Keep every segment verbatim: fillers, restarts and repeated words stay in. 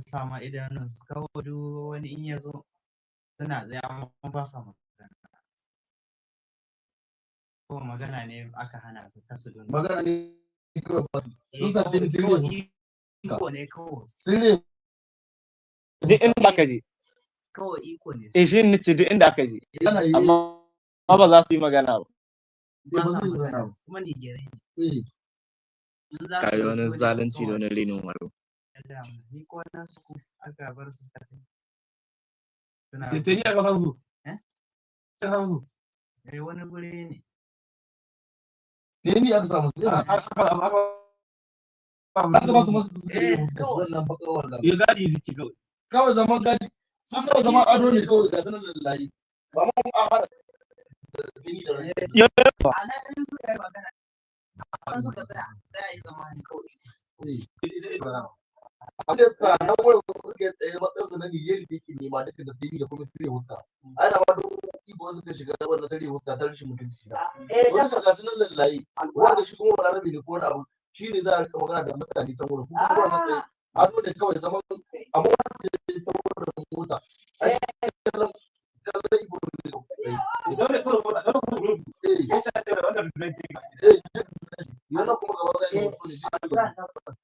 sa ma idanunsu. Kawai duk wani in ya zo, suna tsaye, amma ba sa magana. Ko magana ne aka hana su, kar su dinga. Magana ne kawai ba su. Eh, Sun sa kawai, tini tini kawai ne. Iko ne kawai. Sun ne. Duk inda aka je. Kawai iko ne. Eh, shi ne ce duk inda aka je. Yana yi. Amma ba za su yi magana ba. Eh, ba su yi magana ba. Kuma Nigeria ne. Eh. In za su Kayi yi wani dole zalunci da kawai wani rinin wayo. Ka gaya mana. Ni ko na su aka bar su kaɗai. Suna Da teni a ƙasansu. Eh? Ƙasansu. Eh, wani guri ne. Teni aka samu su. Aka, aka, aka, aka ba su masu fuska Eh, irin fuska, kawai. Wannan baka wannan. Ya gadi zai ci kawai. Kawai zaman gadi. Sun kawai zaman ado ne kawai, ga sunan lallahi. Ba ma an haɗa da teni da rai. Eh, ya, ya. A nan in suka yi magana, in suka tsaya, sai a yi zamani kawai. Eh. Abin da sa nan wurin suke tsaye matsayinsu na Niger da yake nema duka da teni da kuma sirri fuska. Ai da ma duk ibo suka shiga wannan tare fuska ta rashin mutunci shiga. Eh, Wani tabbas. Ga sunan lallahi. Wanda shi kuma wani arabi ne ko wani abu. Shi ne za a rika magana da mutane can wurin. Kuma wannan tsaye. A dole kawai zaman, amma wanda ya taho da mota. Ai, kallon, kallon ibo ne kawai tsaye. Dole kawai mota, dole kuma gudu. Eh. Ya ce da wannan dubai ce. Eh, yana kuma gaba zai Eh, mutu ne.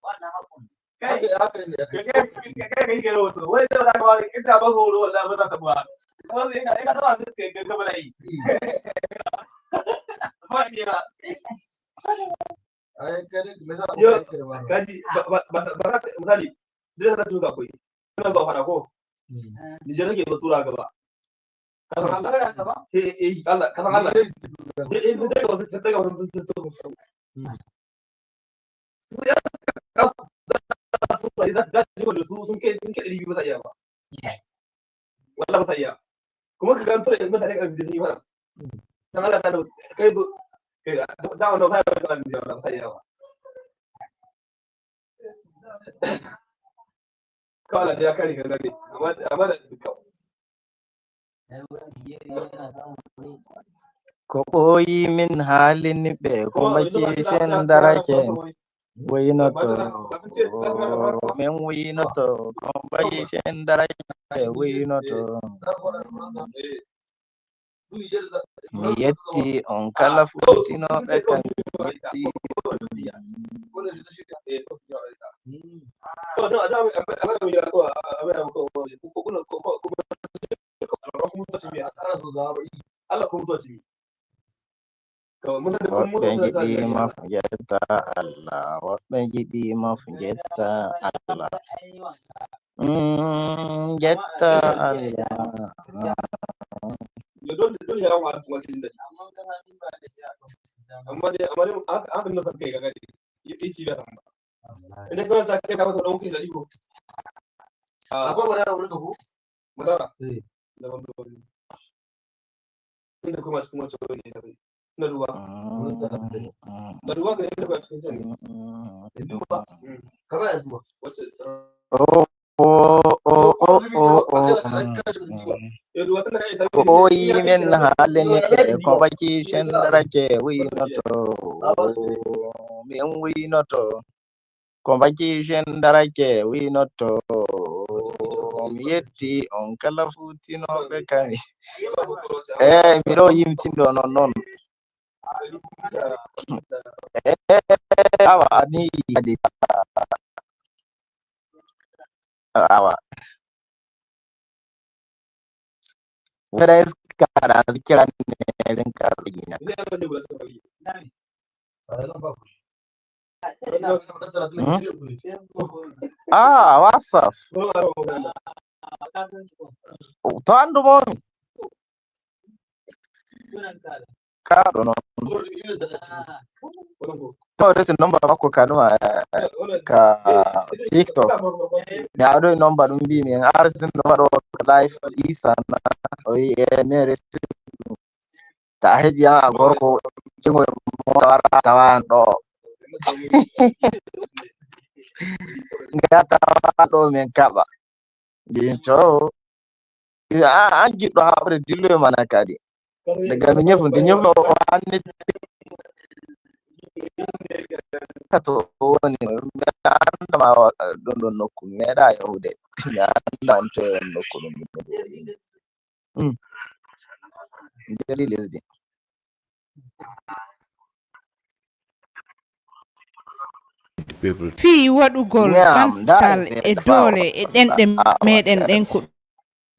Wannan hakan. Kai, haka, haka ne, haka ne. Kai, kai, kai, kai, kai, wai da za ka ba, in ka ba horo, wallahi ba za ta buwa. Wanda yana, yana taba su kai, kai, kai, kai, kai. Ba ni ba. Ai, kai dai, me yasa ba Yo, kai kare ba? Kaji, ba, ba, ba, ba, misali, duk da sanar tuka akwai. Suna ba fara ko? Hmm. Nijar nake ba tura gaba. Ka san Allah? Tura gaba? Eh, eh, Allah, ka san Allah? Nijar nake tura gaba. Eh, eh, mun daga wasu, daga wasu sun, sun, sun, sun. Hmm. Su ya ka, za, za, za, su sun kai, sun kai ɗari biyu ba sa iya ba. Wallahi ba sa iya. Kuma ka ga an tura yan mutane ƙarfi sun yi fara. Dan Allah ta kai bu-, kai da, da wannan fara da Allah ta yawa. Kawai da ya kare ka gare. Amma, amma da kawai. Ko ɓooyi min haalini ɓe, ko mbaki shendarake, waynoto, min waynoto, ko mbaki shendarake, waynoto. Mi yetti on kala fuutinooɓe kam, mi yetti. Woɓɓe njiɗi ma fu njetta Allah, woɓɓe njiɗi ma fu njetta Allah. Mm, njetta Allah. Yo, ɗon, ɗon hera mo artu wattinde. Amma de, amma de, an, an kan nasa kai ga gari. Yetti ci ga tamba. Inde ko sa kai ka wato ɗon kisa ɗigo. Ah. Akwai wadara wurin ka ko? Wadara? Eh. Da wani wani. Inda kuma cikin wancan wani ne tafi. Na ruwa. Na ruwa ga inda ba cikin can. Duba. Ka baya zuwa. Wace? Oh, oh, oh, oh, oh, oh, oh. Ko ɓooyi min haalini ɓe, ko mbaki shendarake waynoto. Min waynoto. Ko mbaki shendarake waynoto. Mi yetti on kala fuutinooɓe kam. Eh, miɗo yimtindo non non. Eh, awa, ni kadi. Awa. Whether it's kada zikira ne rinka zagina. Hmm? Ah, WhatsApp. To andu momi. Kaɗo non. To resi nomba makko kanuma, eh, ka TikTok. Mi aɗo nomba ɗum mbi mi en arsi nomba ɗo live isa na. O wi e mere. Ta heƴi an a gorko, jigo e mota wara tawan ɗo. Nga tawan ɗo men kaɓa. Jin to. A, an giɗɗo haɓre dillo e mana kadi. Daga mi ñefu, nde ñefu o anni. Ka to woni, mi anndaa ma wa-, ɗon ɗon nokku, mi meeɗaa yahude. Mi anndaa an toye on nokku ɗum ɗum ɗum. Mm. Nder lesdi. Fii waɗugol ɓantal e doole e ɗenɗe meɗen ɗen ko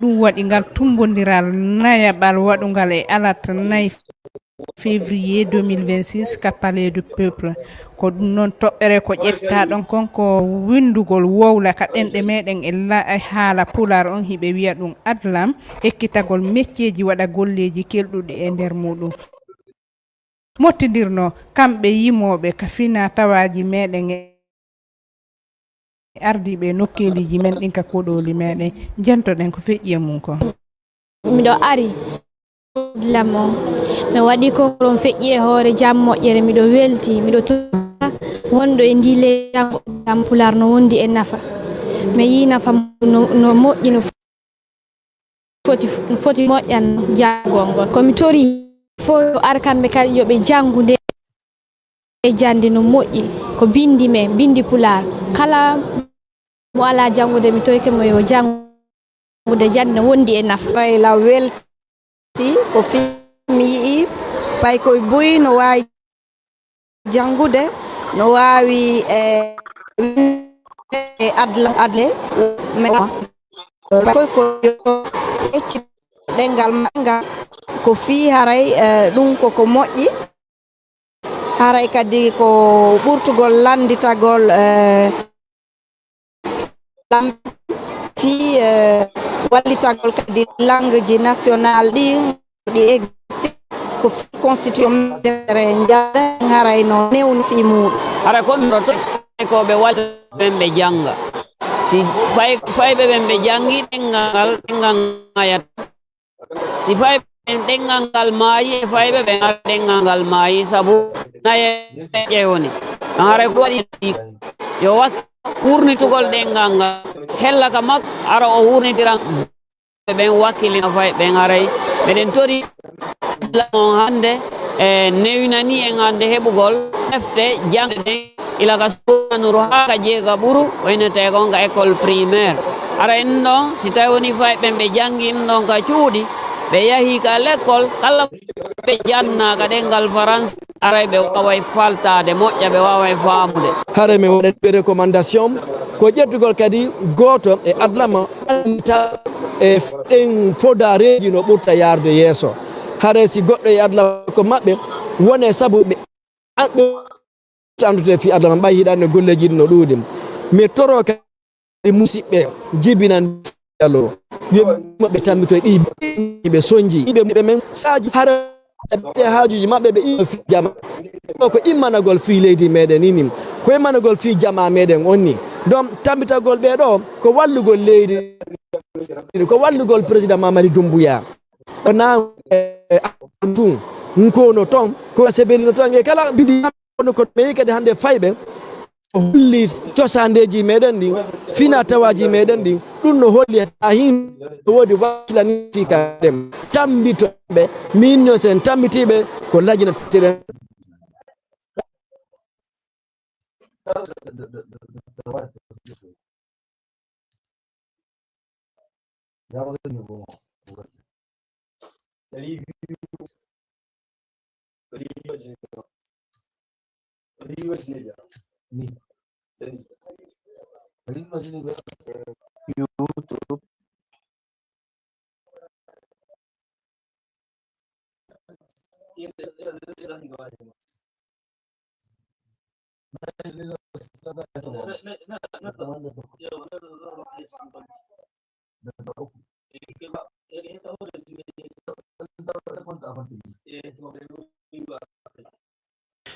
ɗum waɗi ngal tumbondiral nayaɓal waɗungal e alat nay février deux mille vingt-six ka Palais du Peuple. Ko ɗum noon toɓɓere ko ƴettaa ɗon kon ko winndugol wowla ka ɗenɗe meɗen e la-, e haala Pulaar on hiɓe wi'a ɗum adlam, ekkitagol mecceeji waɗa golleeji kelɗuɗi e nder muɗum. Mottindirnoo kamɓe yimooɓe ka fina tawaaji meɗen e ardiiɓe e nokkeeliiji men ɗin ka koɗooli meɗen. Njentoɗen ko feƴƴi e mum kon. Miɗo ari lam on. Mi waɗi ko ɗon feƴƴi e hoore jam moƴƴere. Miɗo welti, miɗo tuba wonɗo e ndii leydi janngo jam Pulaar no wondi e nafa. Mi yii nafa no, no moƴƴi no foti, no foti moƴƴan janngol ngol. Ko mi tori fof yo ar kamɓe kadi yo ɓe janngu nde e jannde no moƴƴi. Ko binndi men, binndi Pulaar. Kala mo alaa janngude, mi torike mo yo janngude jannde no wondi e nafa. Rayla welti ko fii mi yi'i paykoy buy no waawi janngude, no waawi, eh, winde e adla-, adle, mais koy ko yo ecci ɗenngal maɓɓe ngal, ko fii haray, eh, ɗum ko ko moƴƴi, haray kadi ko ɓurtugol lannditagol, eh, lam-, fii, eh, wallitagol kadi langueji national ɗin ɗi existe, ko fii constitution deftere njaɗen haray no newni fii muuɗum. Hara kon no to ko ɓe wal ɓen ɓe jannga. Si fay, fayɓe ɓen ɓe janngi ɗenngal ngal, ɗenngal ngal mayata. Si fayɓe ɓen ɗenngal ngal maayi, e fayɓe ɓen hara ɗenngal ngal maayi, sabu naye ƴe woni. Ɗon haray ko waɗi yo wakki wurnitugol ɗenngal ngal, hella ka makko, hara o wurnitiran ɓen wakkilina fay ɓen haray. Meɗen tori on hannde, e newinani en hannde heɓugol defte jaŋde ɗen, ila ka Suumanuru haa ka Jeega Ɓuru, o innetee kon ka école primaire. Hara en ɗon, si tawi woni fay ɓen ɓe janngi en ɗon ka cuuɗi, ɓe yahi ka lekkol, kala ɓe janna ka ɗenngal Faransi, haray ɓe waaway faltaade moƴƴa, ɓe waaway faamude. Haray mi waɗat ɓe recommandation, ko ƴettugol kadi gooto e adlama, annita e ɗen fodaareeji no ɓurta yaarde yeeso. Haray si goɗɗo e adlama ko maɓɓe, wone sabu ɓe, ɓe anndude fii adlama, ɓay hiɗa anndi golleeji ɗin no ɗuuɗi. Mi toro kadi musiɓɓe jibinan yalo, yo ɓe tammito e ɗi ɓe sonji, ɓe, ɓe men saaji hara ɓe haajuuji maɓɓe, ɓe iwa fii jama. Ɗo ko immanagol fii leydi meɗen ni, ni. Ko immanagol fii jama meɗen on ni. Donc, tammitagol ɓe ɗo, ko wallugol leydi, ko wallugol président Mamadi Doumbouya. O na, eh, tun, nkono ton, ko sebelino ton, e kala bidi kono ko ɓe kadi hannde fayɓe, o holli cosaandeeji meɗen ɗin, fina tawaaji meɗen ɗin, ɗum no holli haa hin no woodi wakkilani fii ka ɗen. Tambito ɓe, min no sen tambitiiɓe ko lajina telen. YouTube.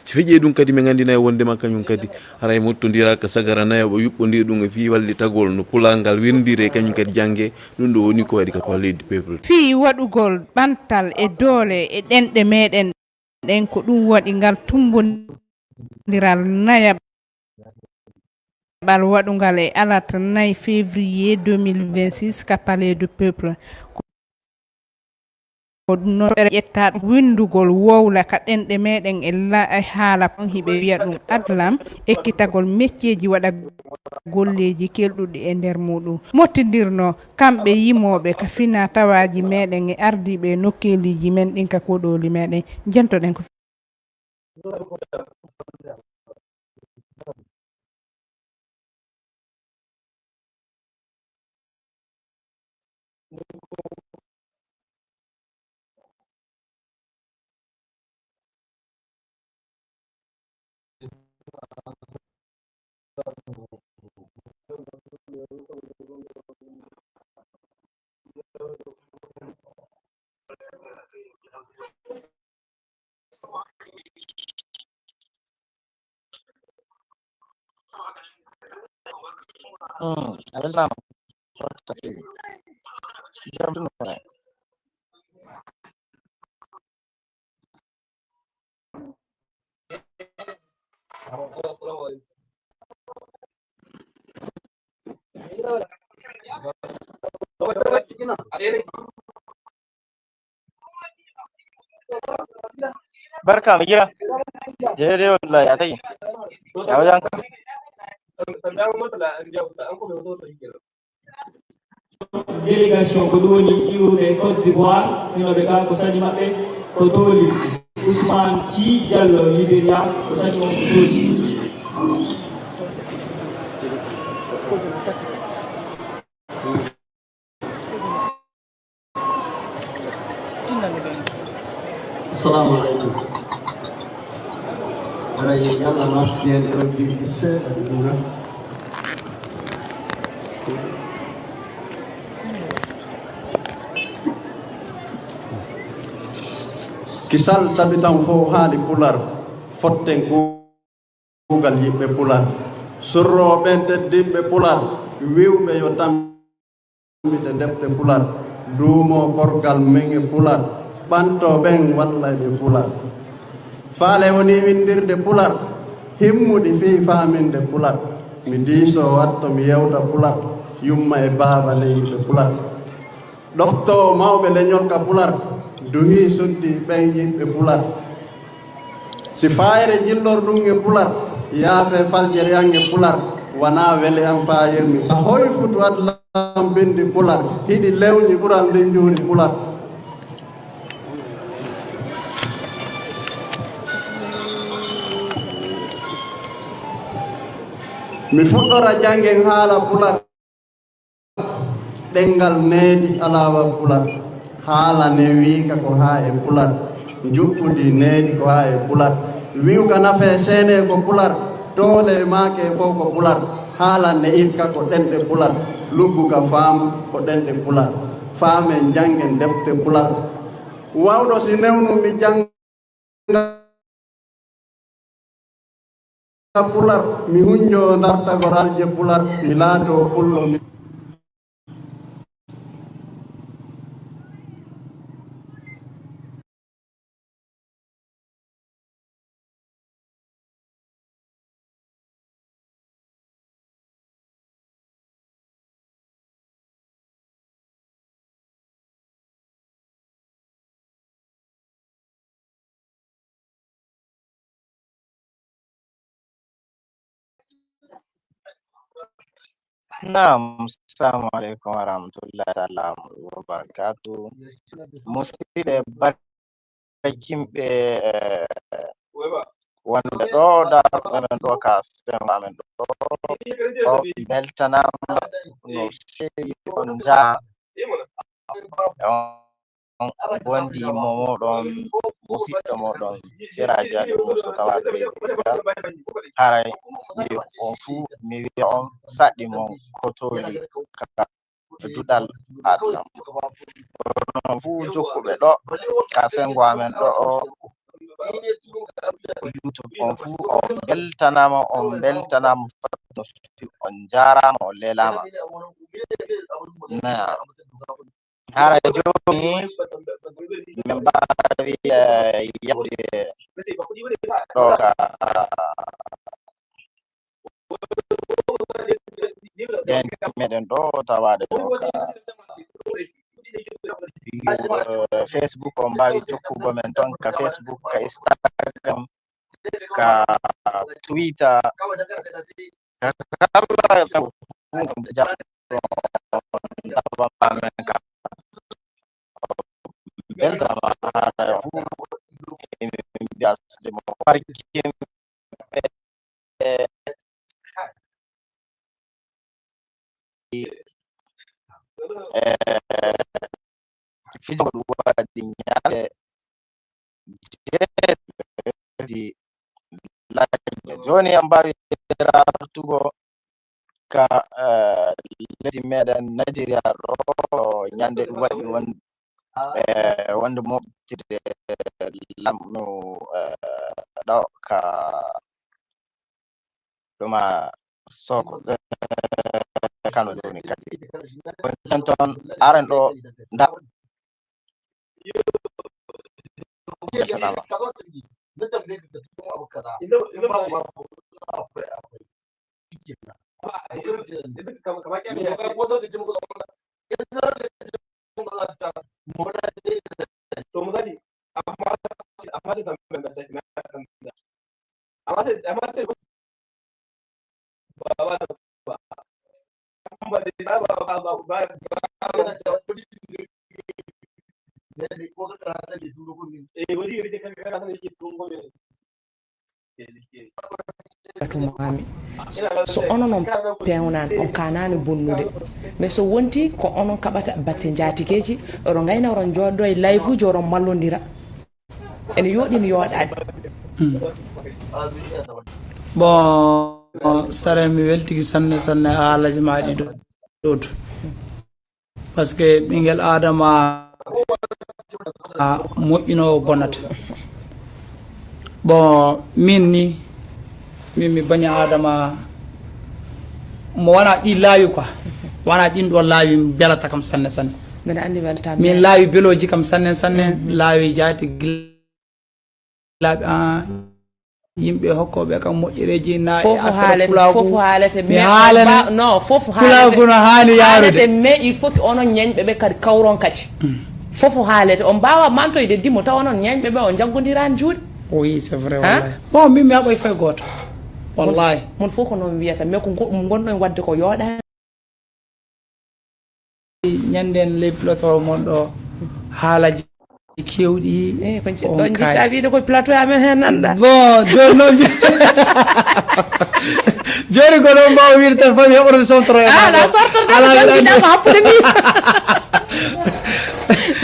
Si feƴƴii ɗum kadi, min nganndinay wonndema kañum kadi haray mottondiraaka sagara nayaɓo yuɓɓondiri ɗum e fii wallitagol no pulaar ngal wirndiri e kañum kadi jannge. Ɗum ɗo woni ko waɗi ka Palais du Peuple. Fii waɗugol ɓantal e doole e ɗenɗe meɗen ɗen, ko ɗum waɗi ngal tumbondiral nayaɓal waɗungal e alat nay février deux mille vingt-six ka Palais du Peuple. Ko ɗun non ɓe ƴetta ɗun winndugol wowla ka ɗenɗe meɗen e la-, e haala pon, hiɓe wi'a ɗun adlam, ekkitagol mecceeji waɗa golleeji kelɗuɗi e nder muɗun. Mottindirnoo kamɓe yimooɓe ka fina tawaaji meɗen e ardiiɓe e nokkeeliiji men ɗin ka koɗooli meɗen. Jentoɗen ko Hmm, a weltama. Jam ɗum waɗa. Barka, mi jira. Daidai wallahi, a tawi. Ya wajen ka. Délégation ko ɗum woni iwrude Côte d'Ivoire, hino ɓe ga ko sani maɓɓe ko tooli. Ousmane Sy Diallo, Libéria, ko sani on ko tooli. Assalamu alaikum. Haray Yalla maaftiyen ɗon jirgi seeɗa ɗuura. Kisal tabitan fow haali Pular, fotten ku- kuugal yiɓɓe Pular. Surrooɓe ɓen teddinɓe Pular, wi'uɓe yo tambite defte Pular, duumoo korgal men e Pular, ɓantoo ɓen walla ɓe Pular. Faale wonii winndirde Pular, himmuɗi fii faaminde Pular. Mi diisoo watto mi yewta Pular, yumma e baaba neyiiɓe Pular. Ɗoftoowo mawɓe leñol ka Pular, duhii suddi ɓen yiɗɓe Pular. Si faayre jillorɗun e Pular, yaafee faljere an e Pular, wanaa wele an faayirmi. A hoy futu adlam bindi Pular, hiɗi lewñi ɓural linjuuri Pular. Mi fuɗɗora janngen haala Pular. Ɗemngal needi alaa wa Pular. Haala newiika ko haa e Pular. Njuɓɓudi needi ko haa e Pular. Wi'uka nafee seenee ko Pular. Toolee maakee fow ko Pular. Haala ne'itka ko ɗemɗe Pular. Lugguka faamu ko ɗemɗe Pular. Faamen janngen defte Pular. Waawɗo si newnu mi jannga Pular, mi hunjoo dartagol alje Pular, mi laatoo pullo, mi Naam, assalamu aleykum wa rahmatullahi taala wa barakatuh. Musidɓe, barkiimɓe, eh, wonɓe ɗo, darɗo men ɗo ka sengo amen ɗo, ɗo, mi weltanaama no feewi, on njaaraama. On gondi mo moɗon, musiɗɗo moɗon, Siraji Ali Musa Tawa Trade Diga. Haray mi wi'a on fuu, mi wi'a on saɗi mon kotoli ka duɗal Adlam. Onon fuu jokkuɓe ɗo ka sengo amen ɗo o YouTube on fuu, on beltanaama, on beltanaama, on njaaraama, on leelaama. Naam. Hara jooni min mbaawi, eh, yahude ɗo ka link meɗen ɗo tawaade ɗo ka eh, Facebook, on mbaawi jokkugo men ton ka Facebook, ka Instagram, ka Twitter, ka kala sabu huunde jaɓɗo on tawa men ka. Belɗo ma haala fu, emin mbiya sade mo farkin ɓe, eh, fijo ko ɗum waɗi ñaale jeetati laaƴe. Jooni en mbaawi artugo ka, eh, leydi meɗen Nigeria ɗo, ñande ɗum waɗi won, eh, wonde moɓtide lamɗo, eh, ɗo ka ɗuma Soko, eh, kano ɗoni kadi. Woni ton ton, aren ɗo, nda. To misali, amma, amma sai tambayar da sake na tambaya. Amma sai, amma sai ba, ba, ba, ba, ba, ba, ba, ba, ba, ba, eh, wani yadda ka kana sanar yake tun gobe. Ka tumaami. So onon on peewnaani, on kaanaani bonnude. Mais so wonti ko onon kaɓata batte njaatigeeji, oɗon ngayna, oɗon njooɗo e live uji, oɗon mallondira. Ene yooɗi, ene yooɗaani. Hmm. Bon, Sare, mi weltiki sanne, sanne, haalaji maa ɗi ɗo, ɗo. Parce que ɓinngel Aadama, a, moƴƴinoowo bonata. Bon, min ni, min mi bani Aadama, mo wona ɗi laawi quoi. Wona ɗin ɗo laawi belata kam sanne, sanne. Mbeɗa anndi weltaa. Min laawi belooji kam sanne, sanne. Mhm. Laawi jaati gila laaɓi, ah, yimɓe hokkooɓe kam moƴƴereeji na e fof affaire haalete, pulaagu. Fof haalete, mi mais haalane ba-, non, fof haalete. Pulaagu no haani yaarude. Haalete, mais il faut que onon ñañɓe ɓe kadi kawron kadi. Mm. Fof haalete. On mbaawa mantoyde dimo tawa onon ñañɓe ɓe on njaggondirani juuɗe. Oui, c'est vrai, hein? Wallahi. Bon, min mi haɓay fay gooto. Wallahi. Mon, mon fof ko noon wiyata, mais ko ngo-, ngonɗon waɗde ko yooɗaani. Ñande en ley plateau mon ɗo, haalaji kewɗi. Eh, ko nji-, on ɗon kaali. Jiɗɗa wiide ko plateau amen hen nanɗa. Bon, jooni noon, jooni ko ɗon mbaawa wiide tan, fami heɓoto mi sawtoro e maa ɗo. Ah, sortorde ko ala, jooni ala, jiɗɗa ko happude mi.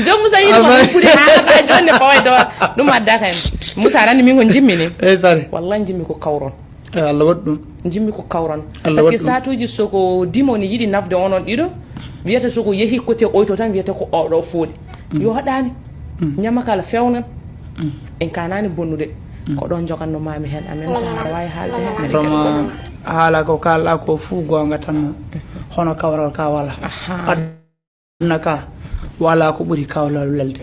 Joom Moussa yiɗi ko happude haa, haa jooni ne faway ɗo. Ɗum adda kan. Moussa, aɗa anndi min ko njimmi ni. Eh, sare. Wallahi njimmi ko kawron. Eh, Allah waɗi ɗum. Njimmi ko kawran. Allah waɗi ɗum. Parce que saatuuji so ko dimo ne yiɗi nafde onon ɗiɗo, wiyata so ko yehi côté oyto tan wiyata ko oɗo fooɗi. Mm. Yo haɗaani. Mm. Ñama kala fewnan. Mm. En kaanaani bonnude. Mm. Ko ɗon joganno maami heen amen, ko hara waawi haalde heen. Vraiment, haala ko kaalɗaa ko fuu goonga tan, hono kawral ka wala. Aha. Aduna ka, walaa ko ɓuri kawral welde.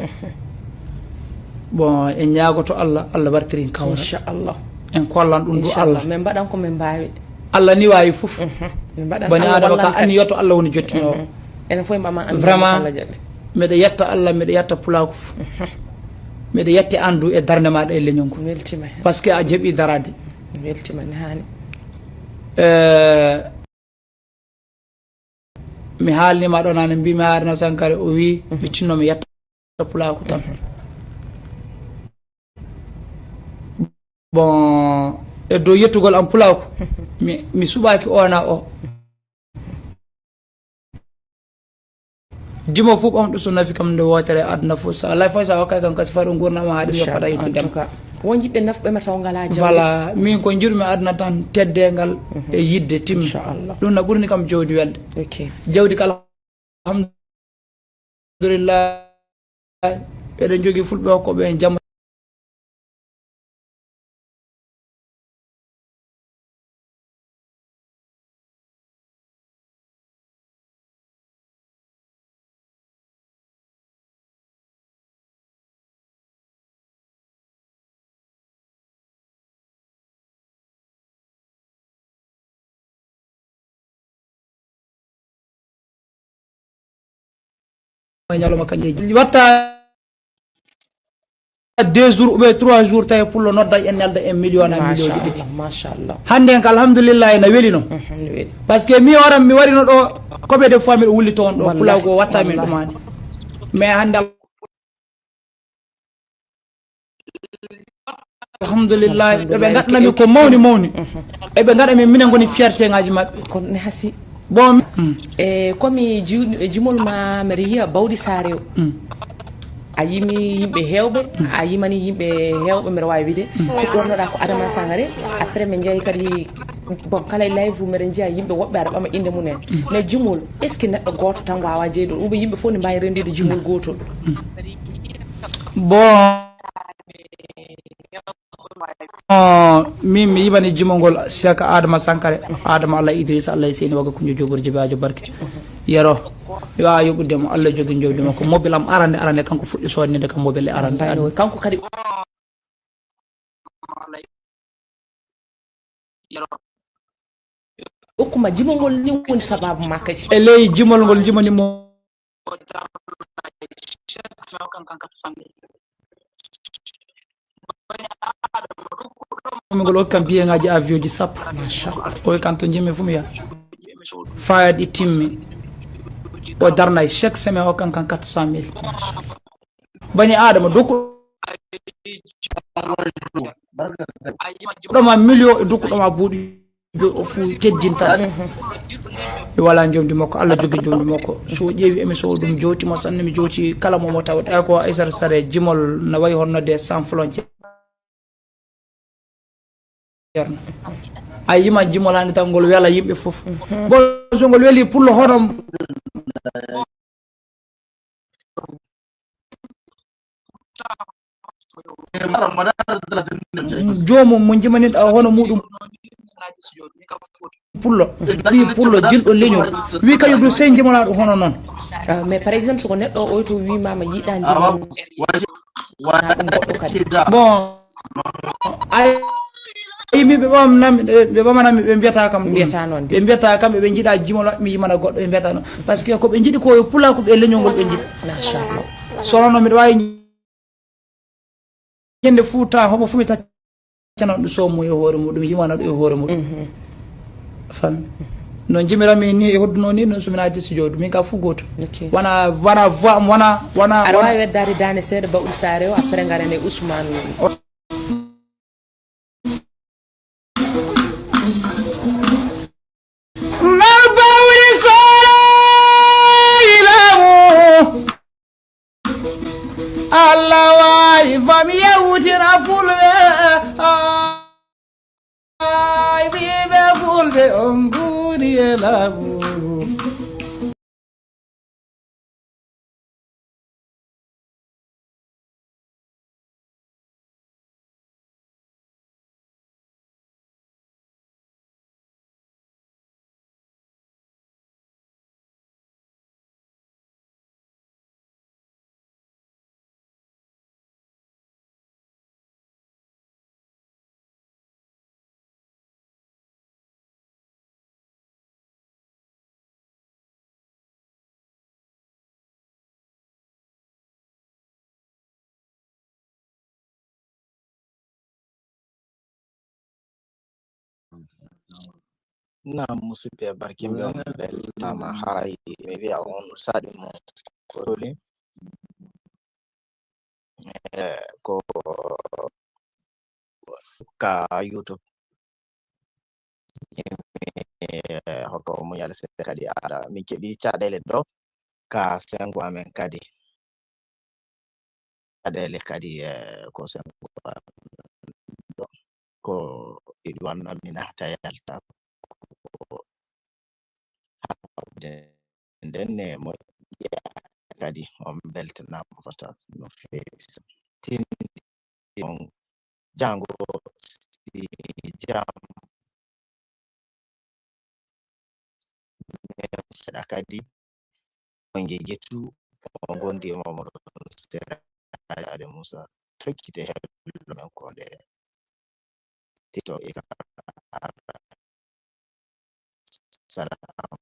Bon, en ñaagoto Allah, Allah wartirin kawral. Inchallah. En kollan ɗum du inchallah. Allah. Min mbaɗan ko min mbaawi. Allah ni waawi fof. Mhm. Min mbaɗan bani Allah Adama ka wallan kadi. Anniyoto Allah woni jottinoowo. Mhm. Enen fof en mbama Allah vraiment, Allah jaɓi. Miɗa yetta Allah, miɗa yetta pulaaku fof. Mhm. Miɗa yetta an du e darnde maaɗa e leñol ngol. Mi weltima heen. Parce que a jaɓi daraade. Mi weltima ni haani. Eh, Mi haalnii ma ɗoo naane, mbiimi Haruna Sankare, o wii, mhm, mi tinno mi yetta pulaaku tan. Mhm. Bon, e dow yettugol am pulaaku, mi, mi suɓaaki o na o. Dimo fof ɓamɗo so nafi kam nde wootere aduna fof. So Alla fof so a hokkay kam kasi faɗo nguurndam haa ɗum yoppata inchallah, yettude en am. Tout cas. Won jiɓɓe nafɓe ma taw ngalaa jawdi. Voilà, min ko njiɗmi aduna tan teddeengal, mhm, e yiɗde timmi. Inchallah. Ɗum na ɓurni kam jawdi welde. Ok. Jawdi kala, alhamdulillah, eɗen jogii fulɓe hokkooɓe en jam. e ñalawma ka jeeji. Watta deux jours ou bien trois jours, tawi pullo nodda en, nelda en million, na million ɗiɗi. Machallah, machallah. Hannde en ka, alhamdulillahi, na welino. Mhm, na weli. Parce que mi oran, mi warino ɗo, combien de fois miɗo wulli toon ɗo, wallahi, pulaagu o watta min wallahi. Ɗumaani. Mais hannde, alhamdulillahi, ɓe ɓe ngaɗana min ko mawni mawni. Mhm. Eɓe ngaɗa min, minen ngoni fierté ngaji maɓɓe. Kono ne hasi. Bon. Mm. E, komi jiw-, e jimol ma, mbeɗa yiya Bawɗi Saare o. Mm. A yimi yimɓe heewɓe, mm, a yimani yimɓe heewɓe, mbeɗa waawi wiide. Mm. Ko ɗonnoɗaa ko Adama Sangare, après min njehi kadi, bon, kala e live mbeɗa njiya yimɓe woɓɓe aɗa ɓama innde mum en. Mm. Mais jimol, est-ce que neɗɗo gooto tan waawaa jeyde ɗum? Ou bien yimɓe fof ne mbaawi renndude jimol, mm, gootol? Mm. Bon. Oh, min mi yimani jimol ngol Seeka Adama Sankare, Adama Allah Idrissa, Allah e Seyni Wagga Kunjo Joobor Jibaajo Barke. Yero, mi waawa yoɓude mo, Allah jogi jawdi makko. Mobile am arande, arande, kanko fuɗɗi soodninde kam mobile e arande. Kanko kadi. Okkuma jimol ngol ni woni sababu ma kadi. E ley jimol ngol jimani mo. Ngol okkan biyeŋaaji avion ji sappo. Machallah. O wi kan to jimmi fu mi yaha. Fayad i timmi. O darnay chaque semaine okkan kan quatre cent mille. Bani Adama, dokku ɗoma million e dokku ɗoma buuɗi jo-, o fu teddinta. Mhm. Mi wala jomdi makko, Allah jogi jomdi makko. So o ƴeewi émission o ɗum jowti mo sanne, mi jowti kala mo mo tawɗa ko Aissata Sare jimol na wayi honno de sans frontière. A yima jimol hande tan ngol wela yimɓe fof. Mhm. Bon, so ngol weli pullo hono joomum mo jimaniɗa hono muɗum. Pullo, ɓii pullo, jilɗo leñol. Wi kañum du sey jimanaɗo hono noon. Ah, mais par exemple, so ko neɗɗo o to wimama yiɗa jimol. Na ɗum goɗɗo kadi. Bon, ay, ay, mi ɓe ɓamnami, ɓe, ɓe ɓamanami, ɓe mbiyata kam ɗum. Mbiyata noon de. Ɓe mbiyata kam, ɓe njiɗa jimol maɓɓe, mi yimana goɗɗo, ɓe mbiyata noon. Parce que ko ɓe njiɗi ko yo pulaaku ɓe leñol ngol ɓe njiɗi. Machallah. Sono noon, miɗo waawi ñande fuu ta homo fuu mi taccanan ɗum soomo e hoore muɗum, yimana ɗum e hoore muɗum. Mhm. Fan. No jimiranmi ni e hodduno ni, no so mi naati studio, min ka fuu gooto. Ok. Wana, wana voix am, wana, wana, aɗa wana waawi weddaade daande seeɗa Bawɗi Saare o, après ngaren e Ousmane. O- Mal Bawɗi Saare laamu. Allah waawi fam yewtina fulɓe. Ay, ɓiɓɓe fulɓe, on nguuri e laamu. Naam, musidɓe, barkinɓe, on beltama. Haray mi wi'a on saɗi mo ko toli. Eh, ko ka YouTube. Eh, hokka o muñal seeɗa kadi ara. Min keɓi caɗeele ɗo ka sengo amen kadi. Caɗeele kadi, eh, ko sengo amen ɗo. Ko iɗi wanno mi nahta yalta ko hawde nden ne moƴƴa kadi on beltanama fota no feewi. Tindi on jango si jam seɗa kadi on gegetu on gondi e momo ɗon seɗa. Ade Musa tokkite hello men ko nde tito e ka. Salam.